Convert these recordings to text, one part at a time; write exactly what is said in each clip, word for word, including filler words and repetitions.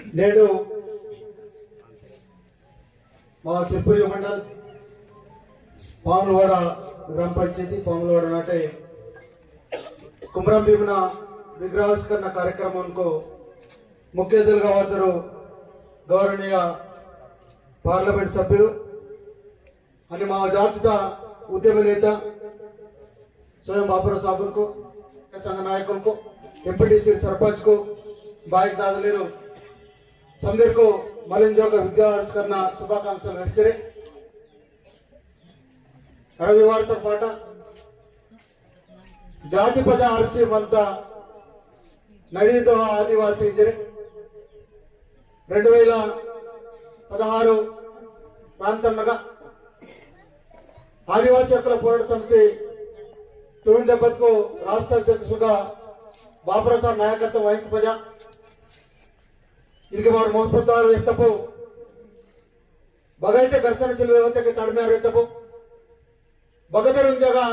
नेडु मा सिरपुर मंडल पामुलवाड़ा ग्राम पंचायती पामुलवाड़ा नाटे कुमरम भीमना विग्रहाविष्करण कार्यक्रम को मुख्य अतिथिगा वातोर गौरवनीय पार्लियामेंट सभ्युलु अनि मा जातिता उद्यम नेता स्वयं बापुराव साहबुनको, संघ नायकुलको, एमपीटीसी सरपंचको, बाईक दादलेरु समदिरको मलिन जोक विग्रहाविष्करण शुभाकांक्षलु वेहचेरे। रविवार तो पाटा जाति पजा आरसी मंता नड़ी दोहा आदिवासी इंजरे रेंडु वेला पदहारु प्रांतमगा आदिवासी हक्कुल पोराट समिति तुरुंदे बदको राष्ट्र अध्यक्षगा बापुराव सार नायकत्व वहित पजा इनके बार मोहपतार वेस्तपो बगैते घर्षण सिलवे होते के तड़मे रेतपो बगदर उंजगा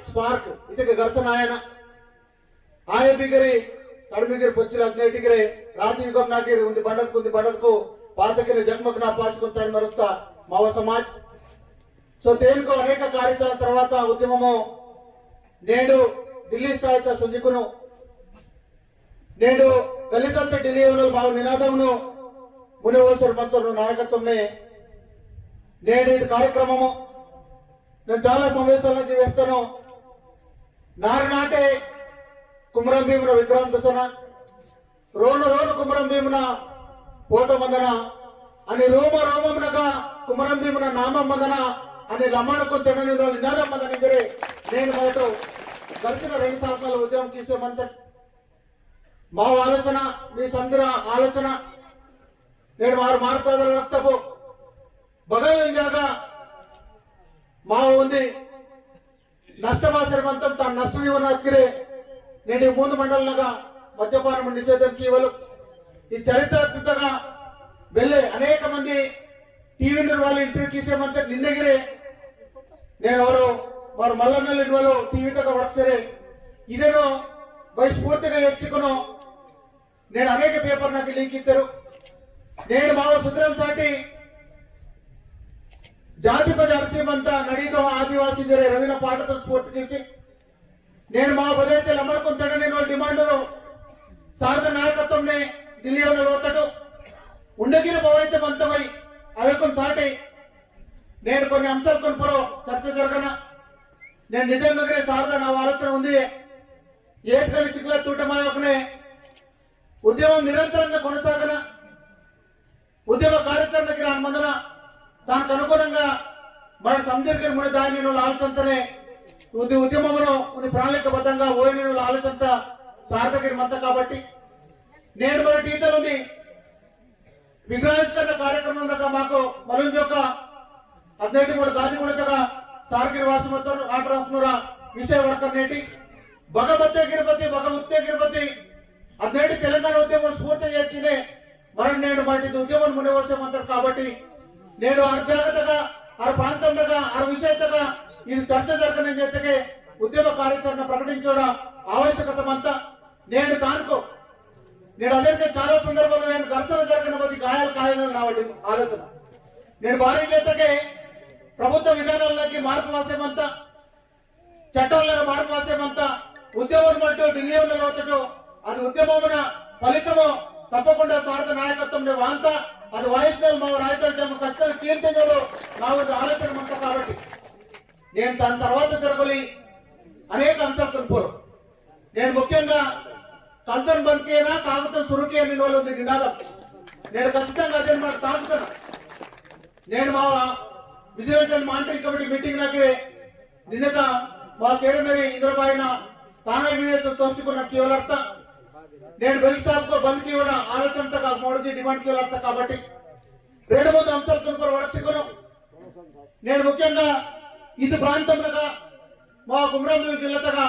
स्पार्क इतके घर्षण आयना आय बिगरी तड़मिगिर पच्चिल अग्नेटिगिरे राती युगम नागिर उंदी बंडत कुंदी बंडत को पातकिन जगमग ना पाचकुन तड़ मरस्ता मावा समाज। सो तेनको अनेक कार्यक्रम तरवाता उद्यममो नेडु दिल्ली स्थायित संजिकुनु नेडु गलितंत दिल्ली उनल माव निनादमुनु मुने ओसर मंतनु नायकत्वमे नेडु इद कार्यक्रममु नन चाला समावेशालकि वेहतनु नारनाटे कुमरम भीमना विग्रहम दसना रोन रोन कुमरम भीमना फोटो मंदना अनि रोम रोममनगा कुमरम भीमना नाम मंदना अनि लमाड़ कुंतननि निनाद मंदना इंजरे नेन मोटो गलतिना रेंडु संवत्सरालु उद्यम कीसे मंत माव आलोचना मी संदिर आलोचना नेडु मार मार्गदर्शन रक्तपो बगल जागा माव उंदी नष्ट मासर मंतम तान नष्ट निवरना अक्किरे नेडु मूंद मंडल नगा मद्यपान निषेधम कीवलु। ई चरित्र पुस्तक बेले अनेक मंदी टीवी नर वाले इंटरव्यू कीसे मंत निन्नगिरे नेन ओरो मार मल्लनल इनवलो टीवी तक वड़कसरे इदेनो वै स्फूर्तिगा एच्चिकनो नेन अनेक पेपर नाकि लीक इत्तरु। नेन माव सुद्रम साटी जाति पजारसी मंता नड़ीतो आदिवासी जरे रविना पाटतो स्फूर्ति कीसी। नेन माव बदैते लमड़कुन तड़ने नोल डिमांडरो सारद नायकत्वमने दिल्ली उनल ओतटो उंडगिर बवैते मंतवै अवेकुन साटी नेन कोन्नि अंशालकुन पुरो चर्चा जरगना। नेन निजंगा गिरे सारद ना आलोचना उंदी। एत्कनि चिक्कल तूटमायकने उद्यमं निरंतरंगा कोनसागना उद्यम कार्यचरणकि रान मंदना दानिकि अनुगुणंगा मन समदिरगिर मुने दायनिनु आलोचनतने उद्य-, उद्यममुनु उंदि प्रणाळिकाबद्धंगा ओयनिनु आलोचनत सार्थकगिर मंत काबट्टि नेडु मरि टीतल उंदि विग्रहाविष्करण कार्यक्रमनगा माकु मलुंजोका अद्नैति मूड गादिगुडतगा सारगिर वासमत्तोर आटरासनुरा विषय वड़कनेटि बगबत्ते गिरबत्ति बगबुत्ते गिरबत्ति अद्नैति तेलंगाना उद्यम स्फूर्ति येचिने मरण नेडु माटिद उद्यमन मुने वसे मंतर काबट्टि नेडु आर जागतगा आर प्रांतमगा आर विषयतगा इदि चर्चा जरगने जेतके उद्यम कार्यचरण प्रकटिंचोडा आवश्यकता मंता। नेडु तानको नेडु अंदरिकी चाला संदर्भालु नेडु घर्षण जरगन बदि गायालु कायन नावडि आलोचन। नेडु बारी जेतके प्रभुत्व विधानालकि मार्पु वासे मंता, चट्टालकि मार्पु वासे मंता, उद्यमं मट्टु दिल्ली उनल ओतटो अदि उद्यममुन फलितमु तप्पकुंडा सारद नायकत्वंलो वांता अदि वायसनल माव रायतल जम कष्टल कीर्तनलो नाव आलोचन मंता काबट्टि नेडु दानि तर्वात जरगलि अनेक अंशालु तुंपुरु। नेडु मुख्यंगा कल्तन बंद कियना, कागतन सुरु कियना इनवल उंदी निनादम। नेडु खच्चितंगा अदे माट ताकुतन। नेडु मा vigilance and monitoring committee meeting नगिरे निन्नता मा केरमेरी इंद्रबाईना ताना गिरे तो तोस्तिकुन कियोलर्ता। नेडु बेल्ट shop को बंद कियोडा आलोचनतगा मोड़गी demand कियोलर्ता काबट्टि रेंडु मूंदु अंशालु तुंपुरु वड़कसिकुनु। नेडु मुख्यंगा इदु प्रांतमगा मा कुमरंभीम जिल्लातगा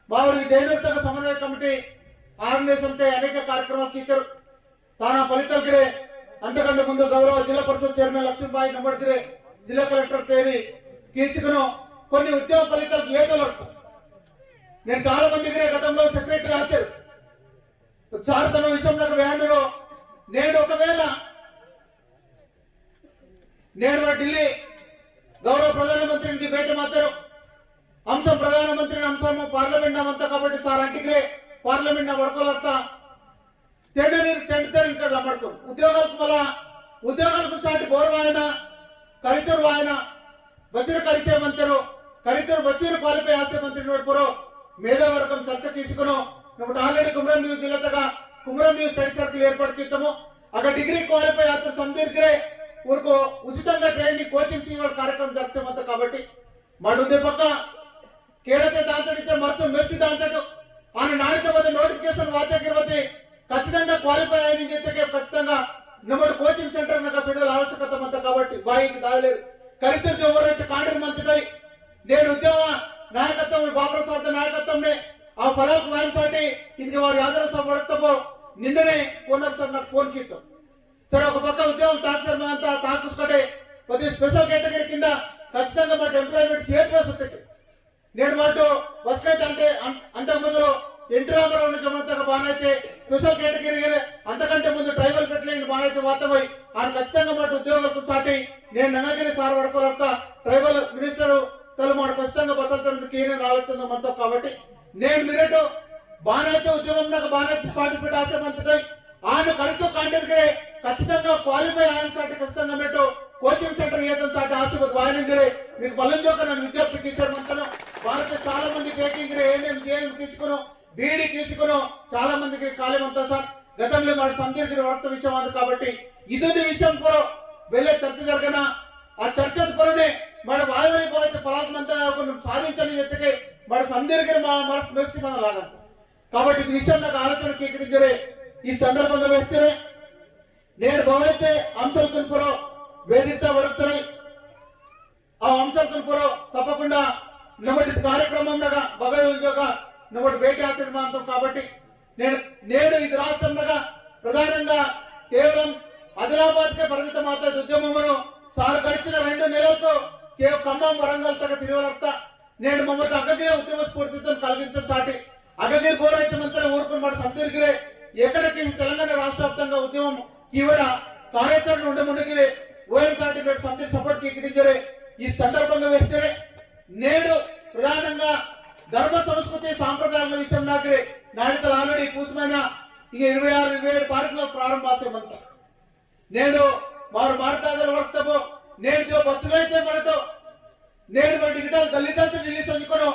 मावरी जयनूरतगा समन्वय कमिटी organization ते अनेक कार्यक्रम कीतरु। ताना फलितल गिरे अंतकंटे मुंदु गौरव जिल्ला परिषद chairman लक्ष्मीबाई नंबर गिरे जिल्ला कलेक्टर तेरी कीसिकनो कोन्नि उद्यम फलितल गिरे नेडु चाला मंदि गिरे गतंलो secretary आतेरु। सार तन विषयम नगा व्यानरो नेडु ओकवेला नेडु वा दिल्ली गौरव प्रधानमंत्री की भेंट मातारु, अंशं प्रधानमंत्री अंशं पार्लियामेंट नमंता काबट्टी सार अंटिकरे पार्लियामेंट न वड़कोलत्ता तेंडनीर तेंडतेर इंका लमड़को उद्योगल मला उद्योगल साटी बोर वायना करितुर वायना बच्चर करिसे मंतरो करितुर बच्चर क्वालिफाई आसे मंत्री नोड परो मेधावर्गम चर्चा कीसुकुनो नमट already कुमरम भीम जिल्ला तगा कुमरम भीम स्टडी सर्कल एर्पाट कीतमो अगर डिग्री क्वालिफाई आतर समदीर्घरे उनको उचितंगा ट्रेनिंग कोचिंग सीवल कार्यक्रम जरगते मंता काबट्टी मडुंदे पक्का केरते दांतड़िते मरतु मेसी दांतड़ आन नाड़ित बदे नोटिफिकेशन वाते किरवते खच्चितंगा क्वालिफाई आयिन जेत्तके खच्चितंगा नमोड कोचिंग सेंटर नगा सुडल आवश्यकता मंता काबट्टी बाईक दायले करिते जोवरैते कांडर मंतुडै नेडु उद्यम नायकत्वम बाबुराव साहब नायकत्वमने आ पलाक वायन साटी इंजवार यादव साहब वड़कतबो निन्नने कोनर साहब नगा फोन कीतो सर ओक पक्का उद्यम ताकसर मंता ताकुस्कटे पति स्पेशल कैटेगरी किंद खच्चितंगा मट एम्प्लॉयमेंट चेयरपर्सन नेडु माटु बस्कैत अंटे अंत मुंदु एंटी रामाराव जमनतक बानैते स्पेशल कैटेगरी अंतकंटे मुंदु ट्राइबल फेडरेशन बानैते वातवै आन खच्चितंगा माटु उद्योगुलकु साटी नेडु नंगगिरी सार वड़कोलत्ता ट्राइबल मिनिस्टर तलमाड़ खच्चितंगा बतल तरंद कीने रावत्तंद मंतो काबट्टी नेडु मिरटु बानैते उद्यमम नगा बानैते पार्टिसिपेट आसे मंतटै आन करितु कांडरगे खच्चितंगा क्वालिफाई आयन साटी खच्चितंगा मेटो कोचिंग सेंटर येतन साटी आशीर्वाद वायनिंगरे मीकु बलं जोकन विज्ञप्ति कीसर मंतन भारत चाला मंदी पेकिंगरे एएनएम जेएनएम कीसुकुनो बीडी कीसुकुनो चाला मंदी काले मंता सर गतमले मार समदीर्घ वर्त विषय आंद काबट्टी इदोंदु विषयम पुरो वेले चर्चा जरगना आ चर्चा पुरने मार वायवरी बोलते पलाक मंता साधिंचनी जेत्तके मार समदीर्घ मार मेस्सी मन लागंता काबट्टी इद विषयम नगा आलोचना कीकड़िंजरे ई संदर्भंगा वेहतेरे नेडु बावैते अंशलकुन पुरो वेदिकता वड़कतरे आ अंशलकुन पुरो तप्पकुंडा नमोड कार्यक्रमम नगा बगै उद्योगा नमोड भेटी आचरण मंतम काबट्टी नेडु नेडु इद राष्ट्रम नगा प्रधानंगा केवलम आदिलाबादके परिमितम आतद उद्यममनु सार गडिचिन रेंडु नेलकु केव खम्मम वरंगल तगा तिरुवलत्ता नेडु मम्मट अगगिरे उद्यम स्फूर्तितोन कलगिंचन साटी अगगिर बोरैते मंतन ऊरकुन मट समदीर्घिरे एकड़के तेलंगाना राष्ट्र व्याप्तंगा उद्यमम कीवड़ा कार्याचरण उंडे मुंडगिरे ओएन साटी मेट समदीर सपोर्ट कीकड़िंजरे ई संदर्भंगा वेहतेरे नेडु प्रधानंगा धर्म संस्कृति सांप्रदायाल विषयम नागिरे नाडितल already पूसमैना इंगे इरवै आरु इरवै एडु तारीखुलो प्रारंभ आसे मंता नेडु मार मारतागल वड़कतबो नेडु जो बच्चुलैते मरटो नेडु मर डिजिटल दलितंत रिलीज संजुकोनो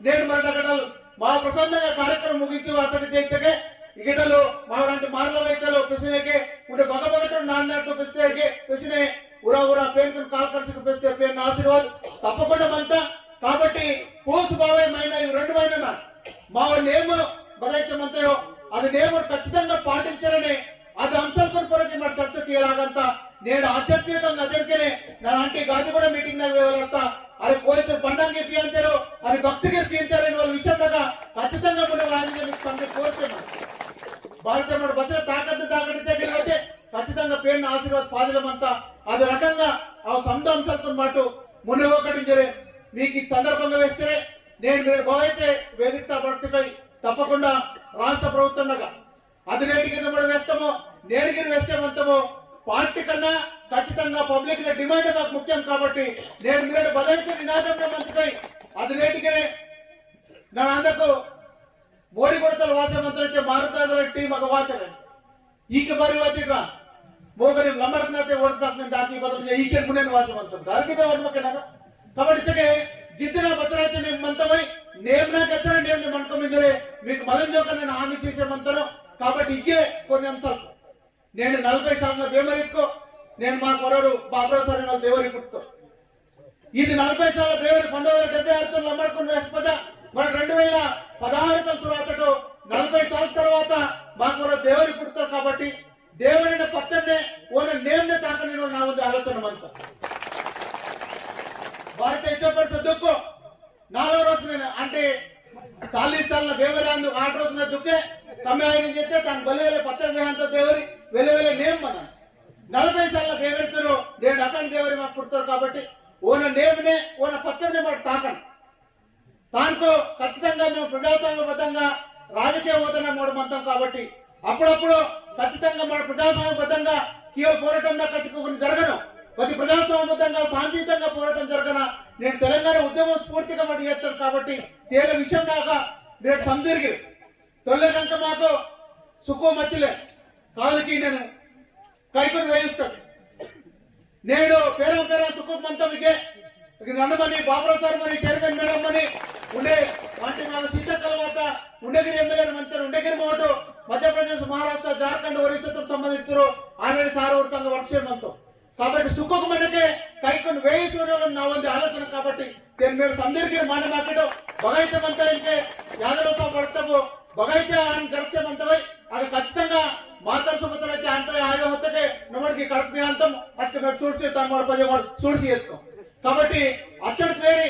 नेडु मर डगडल मा प्रसन्नंगा कार्यक्रम मुगिंचि वातटि देइतके इगडलो मावरंट मारल वैतलो पेसिनेके उंडे बगबगटो नान्नटो पेसिनेके पेसिने उरा उरा पेनकुन काल करसिक पेसिने पेन आशीर्वाद तप्पकुंडा मंता काबट्टी पूस बावै मैना इव रेंडु मैना माव नेम बदैते मंतयो अद नेम खच्चितंगा पाटिंचरने अद अंशलकुन पुरजि मर चर्चा कीयलागंता नेडु आध्यात्मिकंगा अदेनकने ना अंटी गादिगुडा मीटिंग नगा वेवलत्ता अरे कोयतुर पंडंगे पियंतेरो अरे भक्तिगे पियंतेरो इनवल विषयम नगा खच्चितंगा मुने वायनिंगे मीकु संदे कोरते मर भारते मर बचल ताकत ताकत तेगिरवते खच्चितंगा पेन आशीर्वाद पादल मंता अद रकंगा अव समद अंशलकुन माटु मुने ओकटिंजरे मीकु ई संदर्भंगा वेहतेरे नेडु मीरु बावैते वेदिकता वड़कतकय तप्पकुंडा राष्ट्र प्रभुत्वम नगा अदिरेटिगिर नमोड वेहतमो, नेड़गिर वेहते मंतमो, पार्टी कन्ना खच्चितंगा पब्लिक ले डिमांड माकु मुख्यम काबट्टी, नेड़ मिरड़ बदलते निनादम ने मंतकय, अदिरेटिगिरे ना अंदको मोड़ी कोड़तल वासे मंतकय मारता गल टीम अग वाचरे। ईके बारी वाचिट्रा, मोगरी लमरनाते वर्ताक ने दाकी बदल ईके मुनेन वासे मंतम। दारकी दे वर्मके ना? कबड्डी तके जितना बचराते नेम मंतमय, नेम ना कचरा नेम ने मनकम इंजरे, मीकु मलन जोकने ना आमी चीसे मंतनो, कबड्डी इगे कोन्नि अंशालु। नेनु नलभै साल बेमरित्को, नेनु मा कोररु बाबुराव सार नल देवरी पुट्टो। इदि नलभै साल देवरी पंदोम्मिदि वंदला डेब्बै आरु लम्मडकुन वेस्पदा, मरि रेंडु वेल पदहारु तल सुरातटो, नलभै साल तर्वात मा कोररु देवरी पुट्टो काबट्टी, देवरिन पत्तन्ने ओन नेमने ताकनिन ना उंदि आलोचन मंत। भारत इच्छा पड़ता दुःखो, नालो रोज में अंटे चालीस साल बेवरांदु आठ रोज में दुःखे, कमे आयन जेते तान बले वेले पत्तर में अंत देवरी, वेले वेले नेम मना। नलभै साल बेवरतुरो, नेडु अकन देवरी माकु पुट्टोरु काबट्टी, ओन नेमने, ओन पत्तरने माकु ताकन। तानको खच्चितंगा मेमु प्रजासंघबद्धंगा राजकीय होदान मोड़ मंतम काबट्टी, అప్పుడప్పుడు ఖచ్చితంగా మన ప్రజాస్వామ్యబద్ధంగా కేవలం పోరాటం ఖచ్చితంగా జరగను, ప్రతి ప్రజాస్వామ్యబద్ధంగా శాంతియుతంగా పోరాటం జరగన నేను తెలంగాణ ఉద్యమం స్ఫూర్తిగా మాట చేస్తాను కాబట్టి తేల విషయం దాకా రేపు సందీర్గి తొల్లే కనుక మాకు సుఖం మచ్చలే కాదుకి నేను కైకొని వేయిస్తాను. నేడు పేరం పేరం సుఖం మంతా మీకే. ఇక నన్నమని, బాబురావు సార్ మని, చైర్మన్ మేడం మని, ఉండే వాటి మన సీతక్కల వాత, ఉండగిరి ఎమ్మెల్యే మంత్రి, ఉండగిరి మోటు, మధ్యప్రదేశ్, మహారాష్ట్ర, జార్ఖండ్, ఒరిస్సాతో సంబంధించారు. ఆల్రెడీ సార్ వృత్తంగా వర్క్ చేయమంతో కాబట్టి సుఖకు మనకే కైకొని వేయి సూర్యులను నా వంద ఆలోచన కాబట్టి నేను మీరు సందీర్కి మాట మాట్లాడో బగైతే మంతా ఇంకే యాదరస పడతాము. बगाइते आन करसे मंतवै, अगर खच्चितंगा मातर सुमतलैते अंत आयो हत्तके नमड़की कड़पी अंतम, अस्के मेरे सूड़सी तन मड़ पजे मड़ सूड़सी एत्को। काबट्टी अच्चड़ पेरी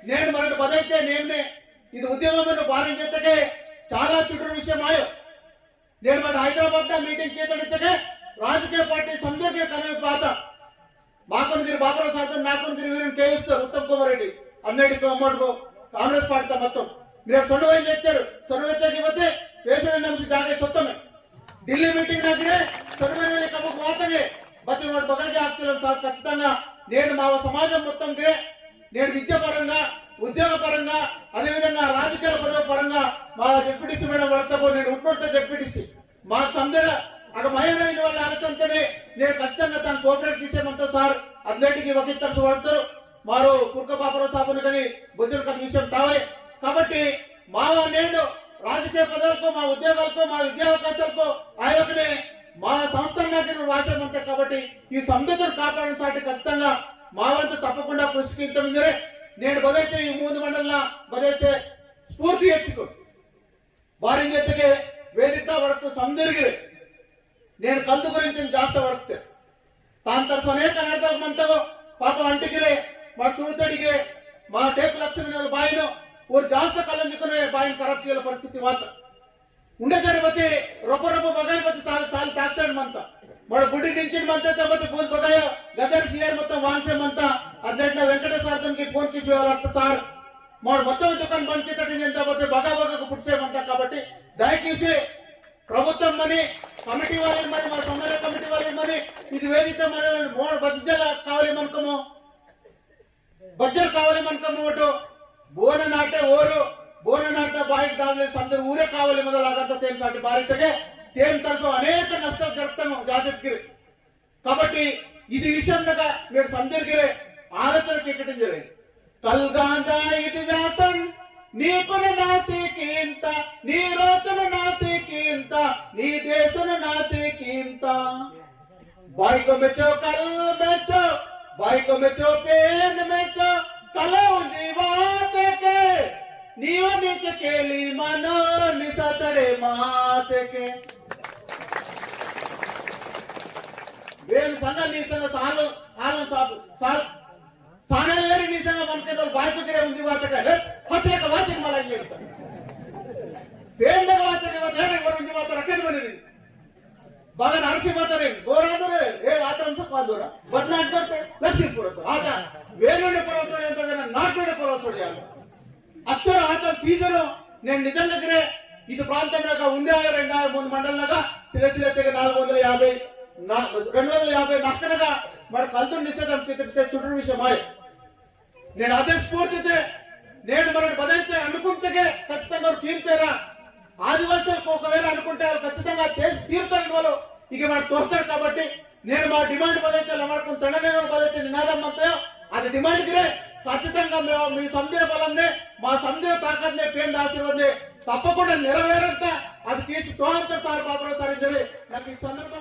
नेन मरट बदैते नेमने इद उद्यममनु बारी जेतके चाला चुटुर विषयम आयो। नेन मरट हैदराबाद दा मीटिंग केतड़ितके राजकीय पार्टी समझे के कनवे पाता। माकुन गिर बाबुराव साहब, नाकुन गिर वीरन केएस उत्तम कुमार रेड्डी, अन्नेटिको अम्मटको कांग्रेस पार्टी ता मत्तम। मेरे सोनवे लेक्चर, सोनवे तेगी बते, पेशवे नमसी जागे सत्तमे। दिल्ली मीटिंग ना गिरे, सोनवे ने कबक वातंगे, बते नोट बगल के आक्चलम साहब खच्चितंगा, नेन माव समाजम मत्तम गिरे, नेन विद्या परंगा, उद्योग परंगा, अदे विधंगा राजकीय पदव परंगा, माव जेपीटीसी मैडम वर्तको, नेन उट्नोट जेपीटीसी। माक समदेला अग महेंद्र इन वाला आलोचनतने ने कष्टंगा तान कोऑपरेट किसे मंता सार अथलेटिक वकील तरस वर्तोर मारो कुर्का बापरो साबुन कनी बुजुर्ग कनी विषयम तावे। काबट्टी मावा नेंडो राजकीय पदवुलको, मा उद्योगालको, मा विद्यावकाशालको आयोगने मा संस्थान नागिन वासे मंता काबट्टी ई समदेतुन कापाडन साटी कष्टंगा मावंतु तप्पकुंडा कृषि कींतम इंजरे नेंडु बदैते ई मूंदु मंडलना बदैते स्फूर्ति एच्चुको बारी जेतके वेदिता वड़कतु समदिरगिरे। नेन कल्दु गुरिंचिन जास्त वड़कते। तांतर सने कनडतल मंतगो पाप अंटिगिरे, मा चूतड़िगे, मा टेक लक्ष्मी नल बाइनो, ऊर जास्त कलंजुकुने बाइन खराब कियल परिस्थिति वात। उंडे जरे बते रोप रोप बगाय बते ताल साल ताक्सन मंता। मड़ गुडी निंचिन मंता तबते बूंद बगाय गदर सियर मत्ता वांसे मंता। अदनेटना वेंकटेश सारतन की फोन किसी वाला सार मड़ मत्ता दुकान बंद कितट निंता बते बगा बगा को पुट्से मंता। काबट्टी दयचेसी प्रभुत्वम मनी कमिटी वाले मनी मा समन्वय कमिटी वाले मनी इद वेदिता मनी मोड़ बज्जल कावली मनकमो बज्जल कावली मनकमो ओटो बोन नाटे ओरो बोन नाटे बाइक दादले संदर ऊरे कावली मदल आगंता तेन साटी बारी तगे तेन तरसो अनेक नष्ट जरगतनो जातित गिरे। काबट्टी इदि विषयम नगा मेरे समदिरगिरे आलोचना केकटिंजरे। कल गांजा इदि व्यासन नीकुन नासी कींता, नी रोचन नासी कींता, नी देशुन नासी कींता। बाइको मेचो कल मेचो, बाइको मेचो पेन मेचो, कलौ जीवात के, नीव नीच केली मानो निसा तड़े मात के। वेन संग नी संग साल, साल साब, साल, साने वेरी नी संग मन के तो बाइको गिरे उंदी बात के, हे, हतले का बात मला ये। पेन का बात के बात है, वर उंदी बात रखे बने। बागा नरसिंह माता रे, बोरा दो रे, ए आतम से पादोरा, बदनाम करते, नरसिंहपुर तो। आता, वेणुने परवसोड़ी अंत करना, नाटुने परवसोड़ी अंत। अक्षर आता तीजनो, ने निजंगा गिरे, इद प्रांतम नगा उंदे आयो रेंडा मूंदु मंडल नगा, सिले सिले तेगे नालुगु वंदल याभै, ना, रेंडु वंदल याभै नक्कनगा, मर कल्तुन निषेधम किते किते चुटुर विषयम आयो। नेनु अदे स्फूर्तिते, नेनु मरट बदैते अनुकुंटगे खच्चितंगा कींतेरा। आदिवासी ओकवेळ अनुकुंटे वाळ्ळु खच्चितंगा चेसि तीरुतारनि वाळ्ळु इगे मरट तोस्तारु काबट्टी, नेनु मा demand बदैते लमडकुन तंडनेरु बदैते निनादं मंतायो, अदि demand गिरे खच्चितंगा मे-, मी समदिर बलंदे, मा समदिर ताकतने पेंद आशीर्वादने तप्पकुंडा नेरवेरंता, अदि तीसि तोहंता सार बाबुराव सार इंजि नाकु ई संदर्भ